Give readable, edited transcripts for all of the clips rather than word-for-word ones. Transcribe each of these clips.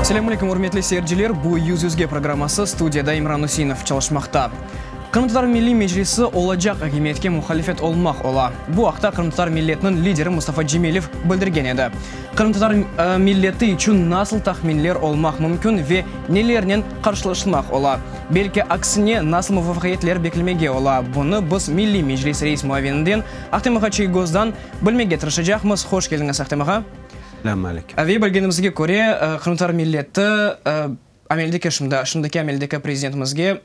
Selâm aleyküm, ürmetli seyirciler! Bu Yüz yüzge programması, studiyada İmran Üseinov çalışmaqta. Qırımtatar Milliy Meclisi olacaq akimiyetke muhalifet olmaq ola. Bu aqta qırımtatar milletiniñ lideri Mustafa Cemilev bildirgen edi. Qırımtatar milleti içün nasıl tahminler olmaq mümkün ve nelernen qarşılaşmaq ola? Belki, aksine, nasıl muvafaqiyetler beklemege ola? Bunı biz Milliy Meclis reis muavininden Ahtem ağa Çiygozdan bilmege tırışacaqmız. Hoş keldiñiz, Ahtem ağa. Selâm aleyküm. Ve bilgenimizge köre, qırımtatar milleti ameldeki, şimdiki ameldeki prezidentimizge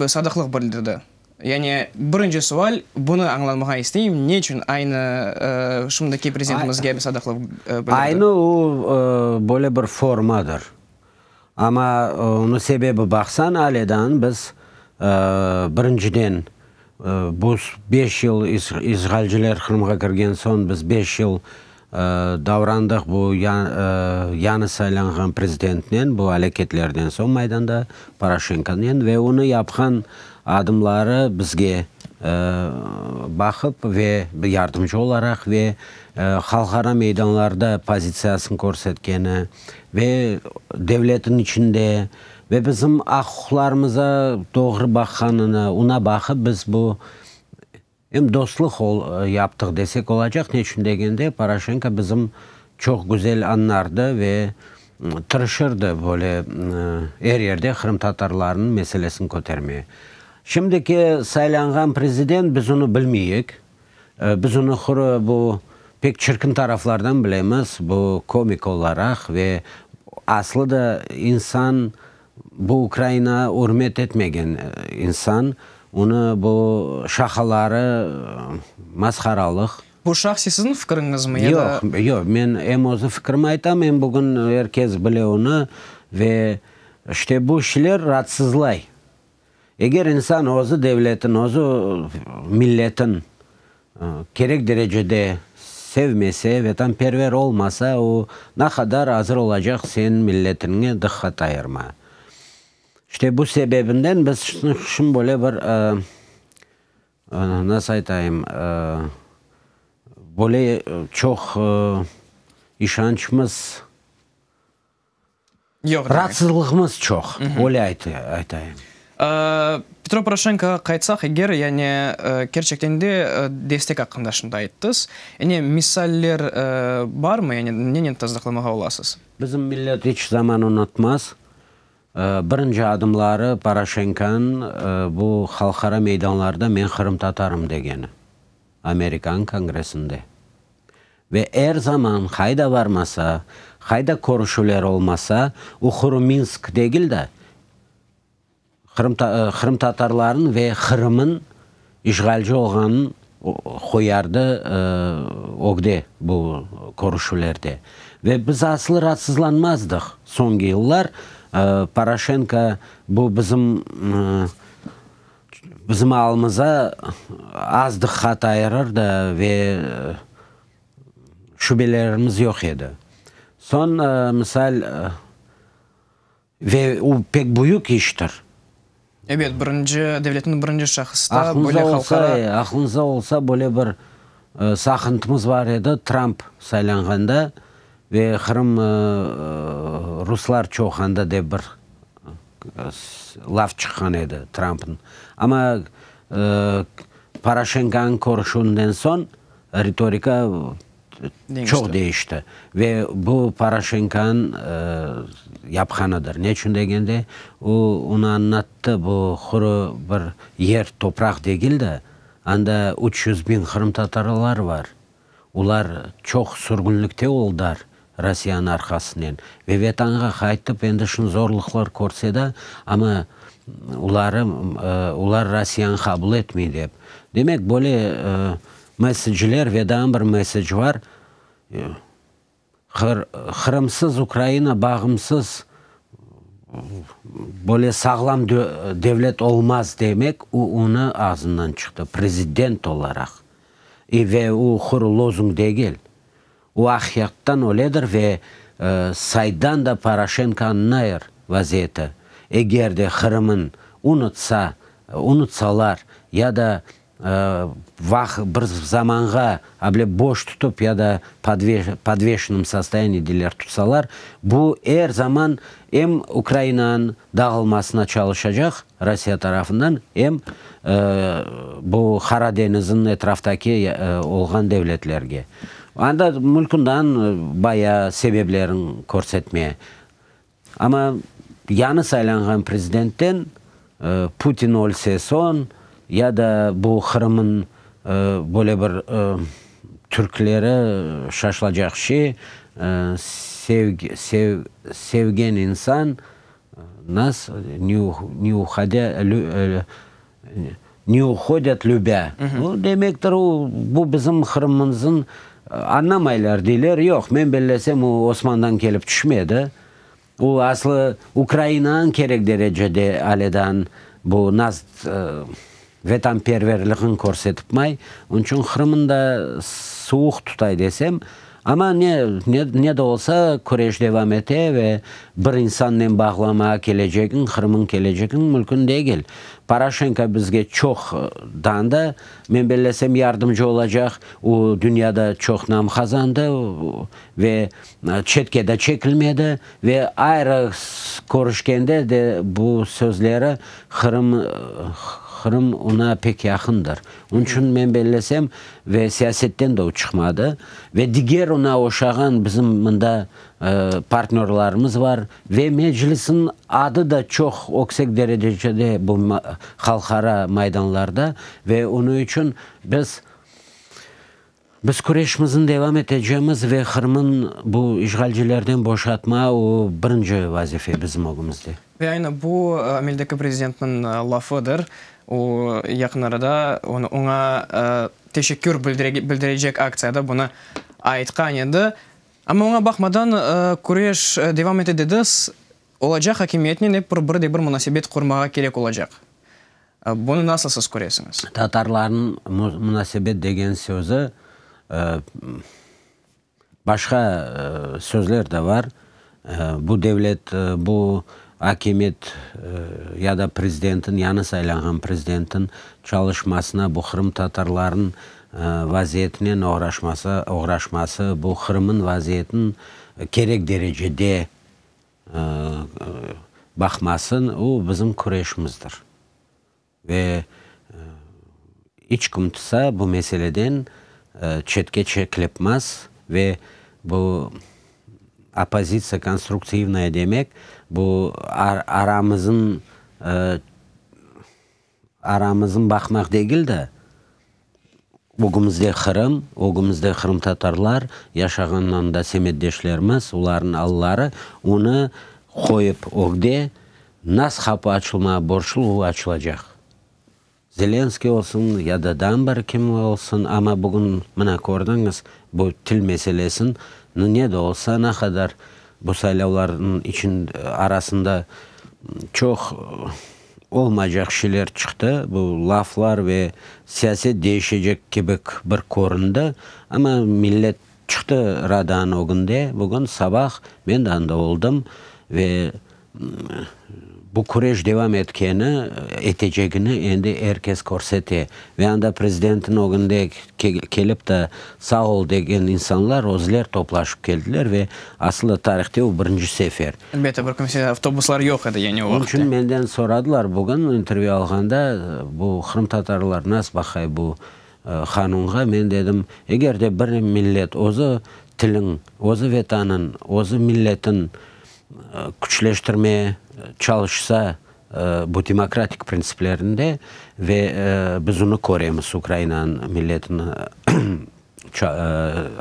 sadıqlıq bildirdi. Yani, birinci sual, bunı añlamağa isteyim, ne içün aynı şimdiki prezidentimizge sadıqlıq bildirdi? Aynı o, böyle bir formadır. Amma onıñ sebebi, baqsañ, alâdan biz, birinciden, bu beş yıl işğalciler Qırımğa kirgen soñ, biz beş yıl davrandıq bu yañı saylanğan prezidentnen, bu aleketlerden soñ Maydanda, Poroşenkonen, ve onı yapqan adımları bizge baqıp ve yardımcı olaraq ve halqara meydanlarda pozitsiyasını körsetkeni ve devletniñ içinde ve bizim aq-uquqlarımıza doğru baqqanını, ona baqıp biz bu em dostluq yaptıq desek olacaq, ne içün degende, Poroşenko bizim çoq güzel añlardı ve tırışırdı böyle er yerde qırımtatarlarnıñ meselesini kötermeye. Şimdiki saylanğan prezident, biz onı bilmeyik, Biz onı quru bu pek çirkin taraflardan bilemiz, bu komik olaraq ve aslı da insan, bu Ukraina ürmet etmegen insan, onı bu şaqaları masharalıq. Bu şahsiy siziñ fikiriñizmi ya da? Yoq, yoq, men em özü fikrimi aytam, em bugün er kes bile onı ve işte bu şeyler raatsızlay. Eger insan özü devletin, özü milletin kerek derecede sevmese, vetanperver olmasa, o ne qadar azır olacaq sen milletiñe diqqat ayırma. İşte bu sebebinden biz şimdi böyle bir, nasıl aytayım, böyle çoq işançımız Yoq demek. Raatsızlığımız çoq, öyle aytayım. Petro Poroşenkoğa qaytsaq eger, yani kerçekten de destek aqqında şimdi ayttız. Yani misaller barmı, yani nenen tasdıqlamağa olasız? Bizim millet iç zaman unutmaz. Birinci adımları Poroşenkonıñ bu halqara meydanlarda men qırımtatarım degeni. Amerikan Kongressinde. Ve er zaman qayda barmasa, qayda körüşüvler olmasa, Uhuru Minsk degil de, qırımtatarların ve Qırımın işğalci olğanın qoyardı ögde bu körüşüvlerde. Ve biz aslı raatsızlanmazdıq soñki yıllar Poroşenko bu bizim Bizim alımıza az diqqat ayırır da ve şübelerimiz yoq edi. Soñ, misal, ve o pek büyük iştir. Ebet, birinci, devletniñ birinci şahısta böyle halqara. Aqlıñızda olsa, böyle bir saqıntımız bar edi, Tramp saylanğanda ve Qırım ruslar çoq anda dep bir laf çıqqan edi Trampnıñ. Amma Poroşenkonıñ körüşüvinden soñ ritorika çoq deñişti. Ve bu Poroşenkonıñ yapqanıdır. Ne içün degende, o, onı añlattı, bu quru bir yer, topraq degil de, anda 300 biñ qırımtatarlar bar. Olar çoq sürgünlikte oldılar Rossiyanıñ arqasınen ve Vetanğa qaytıp endi şun zorluqlar körse de, amma oları, olar Rossiyanı qabul etmey dep. Demek, böyle mesecler ve daa bir mesec bar, Qırımsız Ukraina bağımsız, böyle sağlam devlet olmaz demek, o onı ağzından çıqtı, prezident olaraq. Ve o quru lozung degil. O aqiqattan öyledir ve saydan da Poroşenko añlayır vaziyeti. Eger de Qırımın unutsa, unutsalar ya da. Bir zamanğa able boş tutıp ya da podveşennom sostoyaniye deyler tutsalar, bu er zaman em Ukrainanıñ dağılmasına çalışacaq Rossiya tarafından, em bu Qara deñizniñ etraftaki olğan devletlerge. Anda mülkünden baya sebeplerin körsetme. Amma yañı saylanğan prezidentten Putin ölse soñ ya da bu Qırım'ın böyle bir türkleri şaşılacaq şey, sevgen insan nas ne uhodât lübâ. Bu demektir, o, bu bizim Qırımımıznıñ añlamaylar, deyler. Yoq, men bellesem, o Osmandan kelip tüşmedi. O aslı Ukrainanıñ kerek derecede aledan bu naz vetanperverliğin körsetipmay. Onıñ içün Qırımın da suvuq tutay desem. Amma ne, ne de olsa, küreş devam ete ve bir insannen bağlamağa kelecegiñ, Qırımıñ kelecegiñ mümkün degil. Poroşenko bizge çoq dandı, men bellesem, yardımcı olacaq. O, dünyada çoq nam qazandı ve çetke de çekilmedi ve ayrı körüşkende de bu sözleri Qırım, Qırım oña pek yaqındır. Onıñ içün men bellesem, ve siyasetten de o çıqmadı, ve diger oña oşağan bizim mında partnörlarımız var, ve Meclisniñ adı da çoq öksek derecede bu halqara maydanlarda, ve onıñ içün biz biz küreşimizni devam etecemiz ve Qırımın bu işğalcilerden boşatma, o birinci vazife bizim ögümizde. Ve aynı bu ameldeki prezidentniñ lafıdır. O, yaqın arada oña teşekkür bildirecek aktsiyada bunı aytqan edi. Amma oña baqmadan, küreş devam ete dediz, olacaq akimiyetnen ep bir de bir munasebet qurmağa kerek olacaq. Bunı nasıl siz köresiñiz? Tatarlarnıñ munasebet degen sözü Başqa sözler de bar. Bu devlet, bu akimiyet ya da prezidentin, yañı saylanğan prezidentin çalışmasına, bu qırımtatarlarnıñ vaziyetinen oğraşması, oğraşması, bu Qırımıñ vaziyetin kerek derecede baqmasın, o bizim küreşimizdir. Ve iç kimtsa bu meseleden çetke çekilepmaz ve bu oppozitsiya konstruktivnaya demek, bu aramızın aramızın baqmaq degil de, ögümizde Qırım, ögümizde qırımtatarlar yaşağan anda semetdeşlerimiz, olarnıñ alları, onı qoyıp ögde Nas qapı açılmağa borçlu, o açılacaq. Zelenskiy olsun ya da daa bir kim olsun, amma bugün mına kördiñiz, bu til meselesin, nu ne de olsa, ne qadar bu saylavlarnıñ için arasında çoq olmaycaq şeyler çıqtı, bu laflar ve siyaset değişecek kibi bir köründi, amma millet çıqtı Radanıñ ögünde bugün sabah, men de anda oldım ve Bu küreş devam etkeni, etecegini endi er kes körsete. Ve anda prezidentniñ ögünde kelip de sağ ol degen insanlar özler toplaşıp keldiler ve aslı tarihte o birinci sefer. Elbette, bir kimse avtobuslar yoq edi yani o vaqıtte. Onıñ içün menden soradılar bugün intervyu alğanda, bu qırımtatarlar nasıl baqay bu qanunğa, men dedim, eger de bir millet özü tilin, özü vetanın, özü milletin küçleştirmeye çalışsa bu demokratik printsiplerinde ve biz onı köremiz Ukrainanıñ milletiniñ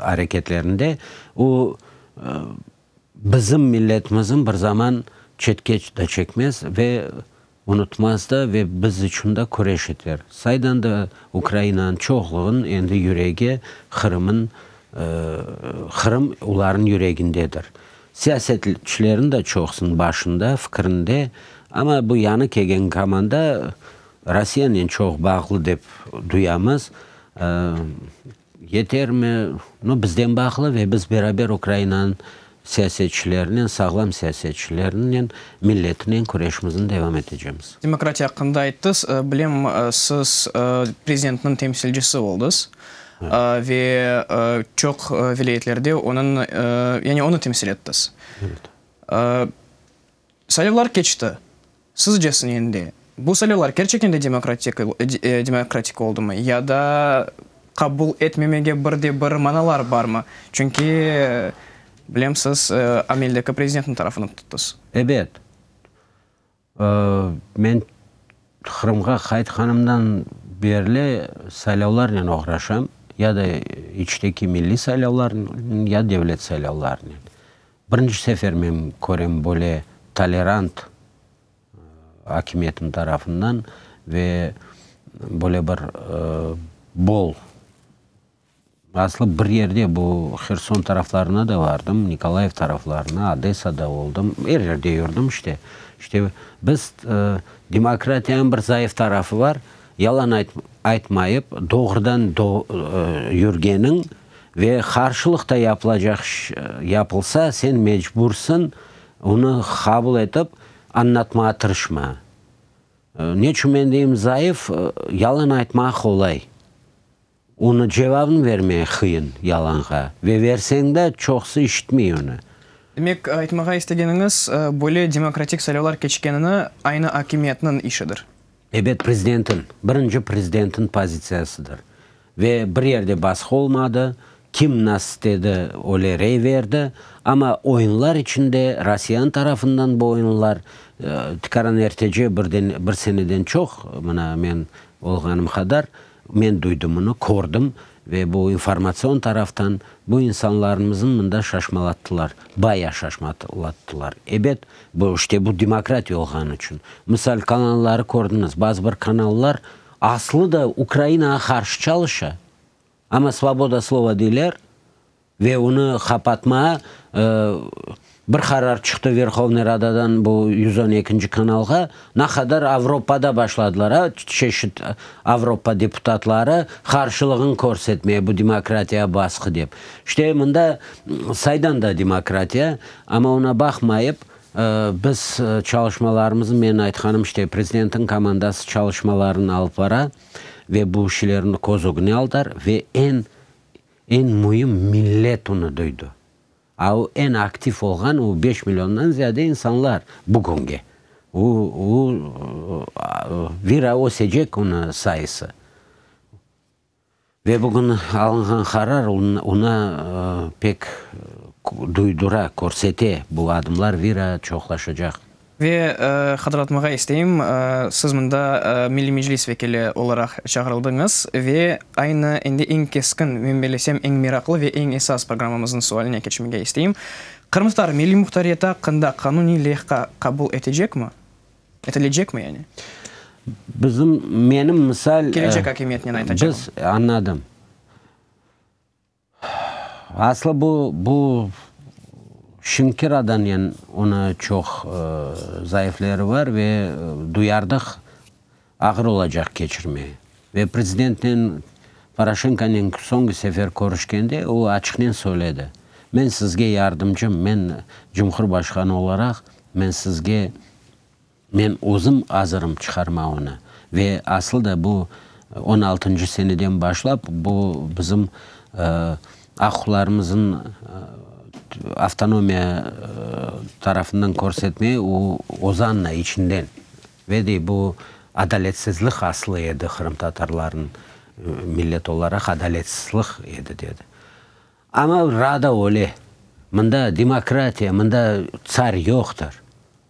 areketlerinde, o bizim milletimizin bir zaman çetke de çekmez ve unutmaz da ve biz içün de küreş eter. Saydan da Ukrainanıñ çoqluğınıñ endi yüregi Qırımın, Qırım olarnıñ yüregindedir. Siyasetçilerniñ de çoqusınıñ başında, fikirinde, amma bu yañı kelgen komanda Rossiyanen çoq bağlı dep duyamız. Yetermi? No, bizden bağlı ve biz beraber Ukrainanıñ. siyasetçilerinen, sağlam siyasetçilerinen, milletinen küreşimizni devam etecemiz. Demokratiya aqqında ayttız. Bilem, siz prezidentniñ temsilcisi oldız ve çoq vilâyetlerde onıñ, yani onı temsil ettiz. Evet. Saylavlar keçti. Sizcesine endi, bu saylavlar kerçekten de demokratik demokratik oldımı ya da qabul etmemege bir de bir manalar barmı? Çünki, bilem, siz ameldeki prezidentniñ tarafını tuttız. Ebet. Men Qırımğa qaytqanımdan berli saylavlarnen oğraşam, ya da içteki milliy saylavlarnen, ya devlet saylavlarnen. Birinci sefer men körem böyle tolerant akimiyetin tarafından ve böyle bir bol, aslı bir yerde bu Herson taraflarına da vardım, Nikolayev taraflarına, Odessada oldım, er yerde yürdim işte. İşte biz demokratiyanıñ bir zayıf tarafı bar, yalan aytmayıp doğrudan yürgeniñ Ve qarşılıq da yapılacaq yapılsa, sen mecbursıñ onı qabul etip, añlatmağa tırışma. Neçün men deyim zayıf, yalan aytmağa qolay. Onı cevabını vermege qıyın yalanğa. Ve verseñ de, çoqusı işitmey onı. Demek, aytmağa istegeniñiz, böyle demokratik saylavlar keçkenini aynı akimiyetniñ işidir. Ebet, prezidentin, birinci prezidentin pozitsiyasıdır. Ve bir yerde basqı olmadı, kim nasıl istedi, öyle rey berdi. Amma oyunlar içinde, Rossiyanıñ tarafından bu oyunlar, tikaran ertece birden, bir seneden çoq, mına men olğanım qadar, men duydım bunı, kördim ve bu informatsion taraftan bu insanlarımıznı mında şaşmalattılar, baya şaşmalattılar. Ebet, bu, işte bu demokratiya olğanı içün. Misal, kanalları kördiñiz, bazı bir kanallar aslı da Ukrainağa qarşı çalışa, amma svoboda slova deyler ve onı qapatmağa bir qarar çıqtı Verhovnıy Radadan bu 112-nci kanalğa, na qadar Avropada başladılar, a, çeşit Avropa deputatları qarşılığın körsetmeye bu demokratiya basqı dep. İşte mında saydan da demokratiya, amma ona baqmayıp, Biz çalışmalarımıznı, men aytqanım, işte, prezidentniñ komandası çalışmalarını alıp bara ve bu şeylerni köz ögüne aldar ve eñ, eñ müim millet onı duydı. A o eñ aktiv olğan, o beş milliondan ziyade insanlar bugünge. O, o, vira ösecek onı sayısı. Ve bugün alınğan qarar ona pek duydura, körsete, bu adımlar vira çoqlaşacaq. Ve hatırlatmağa isteyim, siz mında Milliy Meclis vekili olaraq çağırıldıñız ve aynı endi eñ keskin, men bellesem, eñ meraqlı ve eñ esas programmamıznıñ sualine keçmege isteyim. Qırımtatar milliy muhtariyeti aqqında qanuniy leyha qabul etecekmi? Etilecekmi yani? Bizim, menim misal. Kelecek akimiyetnen aytacağım. Biz, añladım. Aslı bu, bu şimdiki Radanen onı çoq zayıfleri var ve duyardıq, ağır olacaq keçirmege. Ve prezidentnen, Poroşenkonen soñki sefer körüşkende o açıqnen söyledi, Men sizge yardımcım, men cumhurbaşqanı olaraq, men sizge, men özüm azırım çıqarma onı. Ve aslı da bu on altıncı seneden başlap bu bizim aq-uquqlarımızın avtonomiya tarafından körsetme o ozanna içinden. Ve dey, bu adaletsizlik aslı edi qırımtatarlarnıñ millet olaraq adaletsizlik edi, dedi. Amma Rada öyle. Mında demokratiya, mında tsar yoqtır,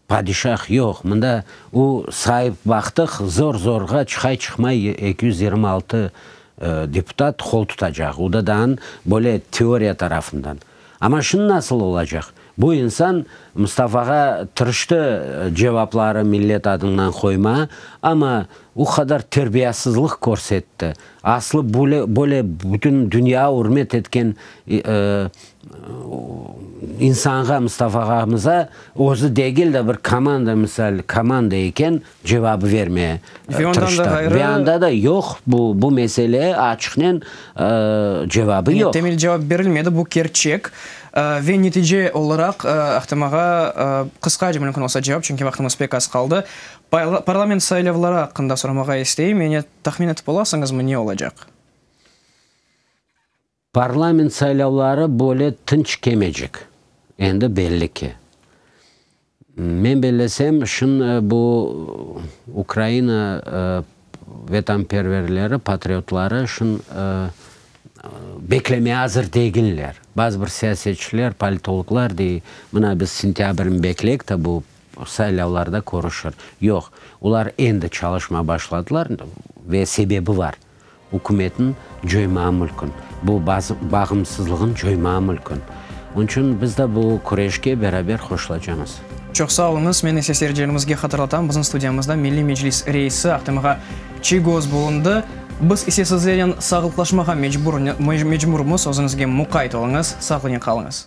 padişah yoq. Mında o sayıp baqtıq, zor-zorğa çıqay-çıqmay 226 deputat qol tutacaq. O da daan böyle teoriya tarafından. Amma şimdi nasıl olacaq? Bu insan Mustafağa tırıştı cevapları millet adından qoymağa, amma o qadar terbiyasızlıq körsetti. Aslı böyle, böyle bütün dünya ürmet etken insanğa, Mustafağamıza özü degil de bir komanda, misal, komanda eken, cevabı vermeye tırıştı. Ve anda da yoq, bu, bu mesele açıqnen cevabı yoq. Temel cevap berilmedi, bu kerçek. Ve netice olaraq, Ahtem ağa, qısqaca mümkün olsa cevap, çünki vaqtımız pek az qaldı. Parlament saylavları aqqında soramağa isteyim. Yani tahmin etip olasıñızmı, ne olacaq? Parlament saylavları böyle tınç kemecek, endi belli ki. Men bellesem, şın bu Ukraina vetanperverleri, patriotları şın beklemeye azır degiller. Bazı bir siyasetçiler, politologlar dey, mına biz sentâbrni bekleyik ta bu saylavlarda körüşir. Yoq, olar endi çalışmağa başladılar ve sebebi bar. Ükümetni coymağa mülkün. Bu bağımsızlığını coymağa mülkün. Onıñ içün biz de bu küreşke beraber qoşulacamız. Çoq sağ oluñız. Men ise seyircilerimizge hatırlatam, bizim studiyamızda Milliy Meclis reisi Ahtem ağa Çiygoz bulundı. Biz ise sizlernen sağlıqlaşmağa mecburmız. Özüñizge muqayt oluñız. Sağlınen qalıñız.